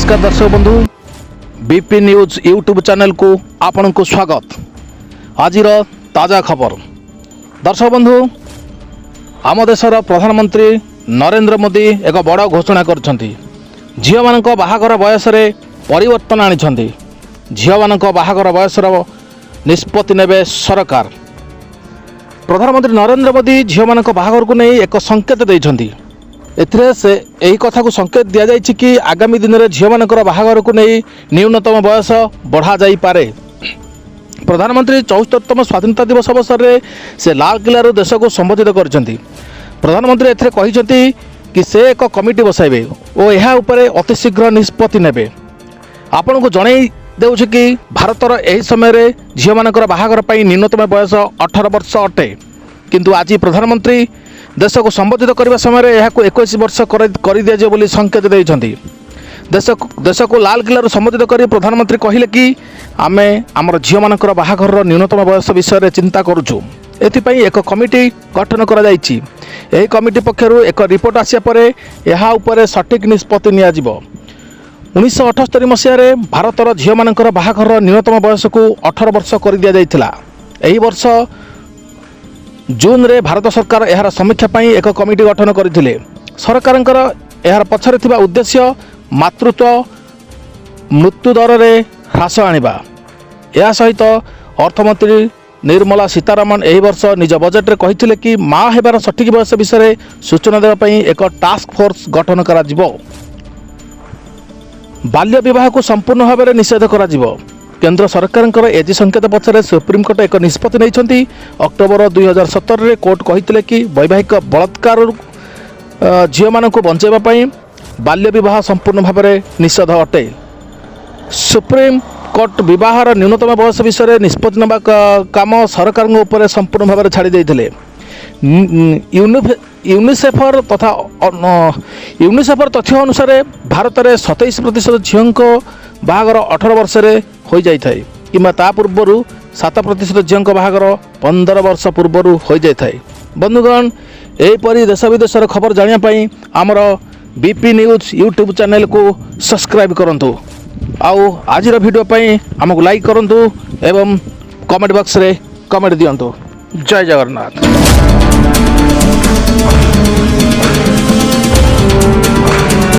ନମସ୍କାର ଦର୍ଶକ ବନ୍ଧୁ, ବିପି ନ୍ୟୁଜ୍ ୟୁଟ୍ୟୁବ୍ ଚ୍ୟାନେଲକୁ ଆପଣଙ୍କୁ ସ୍ୱାଗତ। ଆଜିର ତାଜା ଖବର, ଦର୍ଶକ ବନ୍ଧୁ, ଆମ ଦେଶର ପ୍ରଧାନମନ୍ତ୍ରୀ ନରେନ୍ଦ୍ର ମୋଦି ଏକ ବଡ଼ ଘୋଷଣା କରିଛନ୍ତି। ଝିଅମାନଙ୍କ ବାହାଘର ବୟସରେ ପରିବର୍ତ୍ତନ ଆଣିଛନ୍ତି। ଝିଅମାନଙ୍କ ବାହାଘର ବୟସର ନିଷ୍ପତ୍ତି ନେବେ ସରକାର। ପ୍ରଧାନମନ୍ତ୍ରୀ ନରେନ୍ଦ୍ର ମୋଦି ଝିଅମାନଙ୍କ ବାହାଘରକୁ ନେଇ ଏକ ସଂକେତ ଦେଇଛନ୍ତି। ଏଥିରେ ସେ ଏହି କଥାକୁ ସଂକେତ ଦିଆଯାଇଛି କି ଆଗାମୀ ଦିନରେ ଝିଅମାନଙ୍କର ବାହାଘରକୁ ନେଇ ନ୍ୟୁନତମ ବୟସ ବଢ଼ାଯାଇପାରେ। ପ୍ରଧାନମନ୍ତ୍ରୀ 74ତମ ସ୍ୱାଧୀନତା ଦିବସ ଅବସରରେ ସେ ଲାଲକିଲ୍ଲାରୁ ଦେଶକୁ ସମ୍ବୋଧିତ କରିଛନ୍ତି। ପ୍ରଧାନମନ୍ତ୍ରୀ ଏଥିରେ କହିଛନ୍ତି କି ସେ ଏକ କମିଟି ବସାଇବେ ଓ ଏହା ଉପରେ ଅତିଶୀଘ୍ର ନିଷ୍ପତ୍ତି ନେବେ। ଆପଣଙ୍କୁ ଜଣାଇ ଦେଉଛି କି ଭାରତର ଏହି ସମୟରେ ଝିଅମାନଙ୍କର ବାହାଘର ପାଇଁ ନ୍ୟୁନତମ ବୟସ 18 ବର୍ଷ ଅଟେ। କିନ୍ତୁ ଆଜି ପ୍ରଧାନମନ୍ତ୍ରୀ ଦେଶକୁ ସମ୍ବୋଧିତ କରିବା ସମୟରେ ଏହାକୁ 21 ବର୍ଷ କରିଦିଆଯିବ ବୋଲି ସଂକେତ ଦେଇଛନ୍ତି। ଦେଶକୁ ଲାଲକିଲ୍ଲାରୁ ସମ୍ବୋଧିତ କରି ପ୍ରଧାନମନ୍ତ୍ରୀ କହିଲେ କି ଆମେ ଆମର ଝିଅମାନଙ୍କର ବାହାଘରର ନ୍ୟୁନତମ ବୟସ ବିଷୟରେ ଚିନ୍ତା କରୁଛୁ। ଏଥିପାଇଁ ଏକ କମିଟି ଗଠନ କରାଯାଇଛି। ଏହି କମିଟି ପକ୍ଷରୁ ଏକ ରିପୋର୍ଟ ଆସିବା ପରେ ଏହା ଉପରେ ସଠିକ୍ ନିଷ୍ପତ୍ତି ନିଆଯିବ। 1978 ମସିହାରେ ଭାରତର ଝିଅମାନଙ୍କର ବାହାଘରର ନ୍ୟୁନତମ ବୟସକୁ 18 ବର୍ଷ କରିଦିଆଯାଇଥିଲା। ଏହି ବର୍ଷ ଜୁନରେ ଭାରତ ସରକାର ଏହାର ସମୀକ୍ଷା ପାଇଁ ଏକ କମିଟି ଗଠନ କରିଥିଲେ। ସରକାରଙ୍କର ଏହାର ପଛରେ ଥିବା ଉଦ୍ଦେଶ୍ୟ ମାତୃତ୍ୱ ମୃତ୍ୟୁ ଦରରେ ହ୍ରାସ ଆଣିବା। ଏହା ସହିତ ଅର୍ଥମନ୍ତ୍ରୀ ନିର୍ମଲା ସୀତାରମଣ ଏହି ବର୍ଷ ନିଜ ବଜେଟରେ କହିଥିଲେ କି ମା ହେବାର ସଠିକ୍ ବୟସ ବିଷୟରେ ସୂଚନା ଦେବା ପାଇଁ ଏକ ଟାସ୍କ ଫୋର୍ସ ଗଠନ କରାଯିବ। ବାଲ୍ୟ ବିବାହକୁ ସମ୍ପୂର୍ଣ୍ଣ ଭାବରେ ନିଷେଧ କରାଯିବ। କେନ୍ଦ୍ର ସରକାରଙ୍କର ଏଜି ସଂକେତ ପଛରେ ସୁପ୍ରିମକୋର୍ଟ ଏକ ନିଷ୍ପତ୍ତି ନେଇଛନ୍ତି। ଅକ୍ଟୋବର 2017ରେ କୋର୍ଟ କହିଥିଲେ କି ବୈବାହିକ ବଳାତ୍କାରରୁ ଝିଅମାନଙ୍କୁ ବଞ୍ଚାଇବା ପାଇଁ ବାଲ୍ୟ ବିବାହ ସମ୍ପୂର୍ଣ୍ଣ ଭାବରେ ନିଷେଧ ଅଟେ। ସୁପ୍ରିମ କୋର୍ଟ ବିବାହର ନ୍ୟୁନତମ ବୟସ ବିଷୟରେ ନିଷ୍ପତ୍ତି ନେବା କାମ ସରକାରଙ୍କ ଉପରେ ସମ୍ପୂର୍ଣ୍ଣ ଭାବରେ ଛାଡ଼ି ଦେଇଥିଲେ। ୟୁନିସେଫର ତଥା ୟୁନିସେଫର ତଥ୍ୟ ଅନୁସାରେ ଭାରତରେ 27% ଝିଅଙ୍କ ବାହାଘର 18 ବର୍ଷରେ ହୋଇଯାଇଥାଏ କିମ୍ବା ତା ପୂର୍ବରୁ 7% ଝିଅଙ୍କ ବାହାଘର 15 ବର୍ଷ ପୂର୍ବରୁ ହୋଇଯାଇଥାଏ। ବନ୍ଧୁଗଣ, ଏହିପରି ଦେଶ ବିଦେଶର ଖବର ଜାଣିବା ପାଇଁ ଆମର ବିପି ନ୍ୟୁଜ୍ ୟୁଟ୍ୟୁବ୍ ଚ୍ୟାନେଲକୁ ସବସ୍କ୍ରାଇବ୍ କରନ୍ତୁ। ଆଉ ଆଜିର ଭିଡ଼ିଓ ପାଇଁ ଆମକୁ ଲାଇକ୍ କରନ୍ତୁ ଏବଂ କମେଣ୍ଟ ବକ୍ସରେ କମେଣ୍ଟ ଦିଅନ୍ତୁ। ଜୟ ଜଗନ୍ନାଥ।